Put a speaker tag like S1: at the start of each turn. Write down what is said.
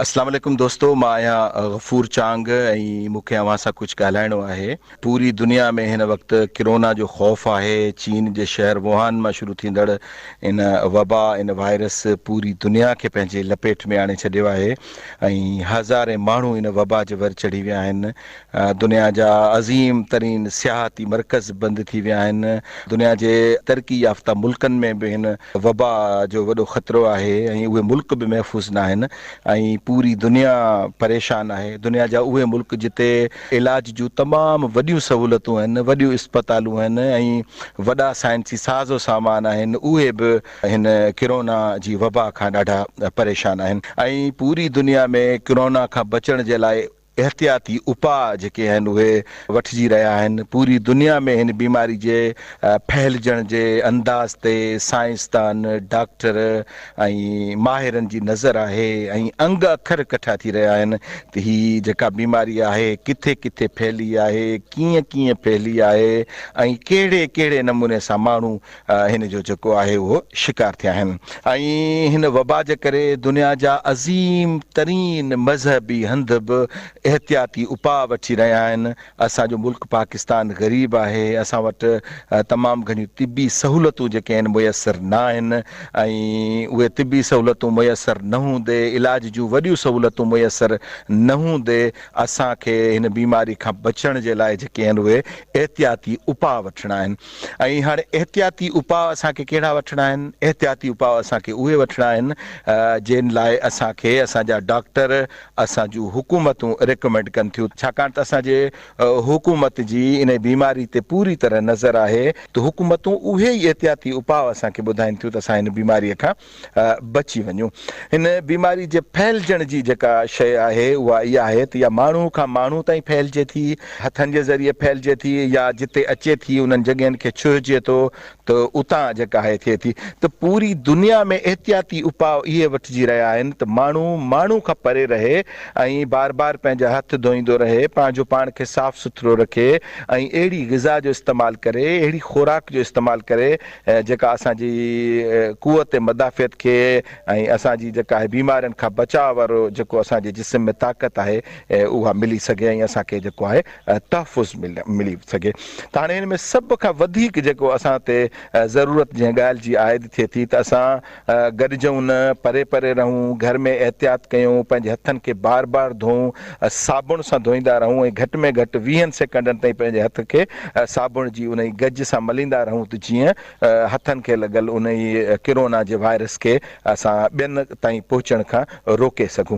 S1: اسلام عليڪم دوستو مان آهيان غفور چانگ ۽ مون کي اوهان سان ڪجهه ڳالهائڻو آهي. پوري دنيا ۾ هن وقت ڪرونا جو خوف آهي، چين جي شهر ووهان مان شروع ٿيندڙ ان وبا ان وائرس پوري دنيا کي پنهنجي لپيٽ ۾ آڻي ڇڏيو آهي ۽ هزارين ماڻهو ان وبا جي ور چڙهي ويا آهن. دنيا جا عظيم ترين سياحتي مرڪز بند ٿي ويا آهن، دنيا جي ترقي يافته ملڪن ۾ به هن وبا جو وڏو خطرو آهي ۽ اهي ملڪ به محفوظ ناهن ۽ پوري دنيا پريشان آهي، دنيا جا اهي ملڪ جتي علاج جون تمام وڏيون سهولتون آهن، وڏيون اسپتالون آهن ۽ وڏا سائنسي ساز و سامان آهن اهي به هن ڪرونا جي وبا کان ڏاڍا پريشان آهن ۽ پوري دنيا ۾ ڪرونا کان بچڻ جي لاء احتياطي اپاء جيڪي آهن اهي وٺجي رهيا آهن، پوري دنيا ۾ هن بيماري جي ڦهلجڻ جي انداز تي سائنسدان، ڊاڪٽر ۽ ماهرن جي نظر آهي ۽ انگ اکر ڪٺا ٿي رهيا آهن ته هي جيڪا بيماري آهي ڪٿي ڪٿي ڦهلي آهي، ڪيئن ڪيئن ڦهلي آهي ۽ ڪهڙي ڪهڙي نموني سان ماڻهو هن جو جيڪو آهي اهو شڪار ٿيا آهن ۽ هن وبا جي ڪري دنيا جا عظيم ترين مذهبي هنڌ به احتياطي اپاء وٺي رهيا آهن. اسان جو ملڪ پاڪستان غريب آهي، اسان وٽ تمام گهڻيون طبي سهولتون جيڪي آهن ميسر نه آهن ۽ اهي طبي سهولتون ميسر نه هوندي علاج جون وڏيون سهولتون ميسر نه هوندي اسان کي هن بيماري کان بچڻ جي لاء جيڪي آهن اهي احتياطي اپاء وٺڻا آهن. ۽ هاڻي احتياطي اپاء اسان کي ڪهڙا وٺڻا آهن؟ احتياطي اپاء اسان کي اهي وٺڻا آهن جن لاء اسان کي اسان جا ڊاڪٽر، اسان جون حڪومتون ريڪمينڊ ڪن ٿيون، ڇاڪاڻ ته اسان جي حڪومت جي انهي بيماري تي پوري طرح نظر آهي ته حڪومتون اهي ئي احتياطي اپاء اسان کي ٻڌائين ٿيون ته اسان هن بيماري کان بچي وڃون. هن بيماري جي ڦهلجڻ جي جيڪا شيء آهي اها اها آهي ته يا ماڻهو کان ماڻهو تائين ڦهلجي ٿي، هٿن جي ذريعي ڦهلجي ٿي يا جتي اچي ٿي انهن جڳهين کي ڇهجي ٿو ته اتان جيڪا آهي ٿئي ٿي ته پوري دنيا ۾ احتياطي اپاء اهي وٺجي رهيا آهن ته ماڻهو ماڻهو کان پري رهي ۽ بار بار پنهنجا هٿ ڌوئيندو رهي، پنهنجو پاڻ کي صاف سٿرو رکي ۽ اهڙي غذا جو استعمال ڪري، اهڙي خوراڪ جو استعمال ڪري جيڪا اسان جي قوت مدافعت کي ۽ اسان جي جيڪا آهي بيمارين کان بچاء وارو جيڪو اسان جي جسم ۾ طاقت آهي اها ملي سگهي ۽ اسان کي جيڪو آهي تحفظ ملي سگهي ته هاڻي هن ۾ سڀ کان وڌيڪ جيڪو اسان تي ضرورت جنهن ڳالهه جي عائد ٿئي ٿي ته اسان گڏجون نه، پري پري رهون، گهر ۾ احتياط ڪيون، پنهنجي هٿن کي بار بار ڌوئون، صابڻ سان ڌوئيندا رهون ۽ گهٽ ۾ گهٽ ويهن سيڪنڊن تائين پنهنجي هٿ کي صابڻ جي انهي گج سان مليندا رهون ته جيئن هٿن کي لڳل انهي ڪرونا جي وائرس کي اسان ٻين تائين پهچڻ کان روڪي سگهون.